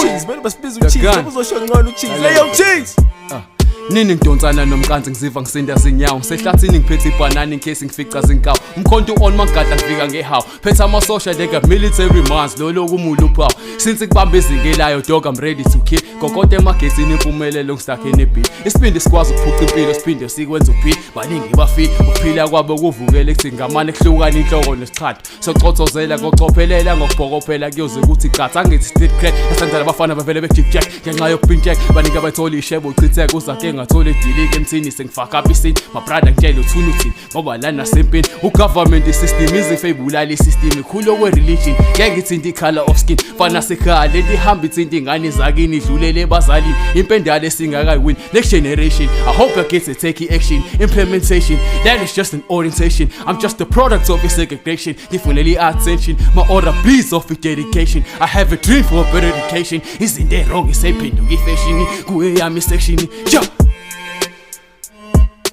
Cheese, kumele basibize uCheese. Gun. Ngoba uzosho ngcono uCheese. Hey yo Cheese. Nini ngidonsana nomqansi, ngiziva ngisinda zinyawo, ngisehlathini ngiphethe ibhanani in case ngifica zinkawu, umkhonto on magadla, ngifika ngehawu, phethe amasosha, they got military minds, lolo kumula uphawu since kubamba izingelayo, dog, I'm ready to kill, gogoda emagetsini, impumelelo ngistakhe nebhili, isibindi sikwazi ukuphuca impilo, siphinde sikwenza uphile, baningi bafile ukuphila kwabo kuvukele kuthi ngamane kuhlukana inhloko nesixhantu, socothozela ngocophelela ngokuphokophela, kuyoze kuthi qatha, angithi street cred esenzela abafana bavele bejikjek ngenxa yokupintshek, baningi abathola ishebo uchitheke uzake ngathola idilike emthini, sengifaka up isini, my brother, ngitshela uthuna uthini, ngoba lana sempini ugovernment system izifo ey'bulala isystem ikhulu okwe-religion, ngeke ithinta i-colour of skin, fana sekhaya lento ihamba ithinta iy'ngane zakini, idlulele ebazalini, impendalo esingakayiwini, next generation, I hope I get to take action, implementation, that is just an orientation. I'm just a product of your segregation, ngifunela i-attention, my order bleeds off with dedication. I have a dream for a better education, izinto e-wrong iseyiphenduka ifashion kuye yami section, ja.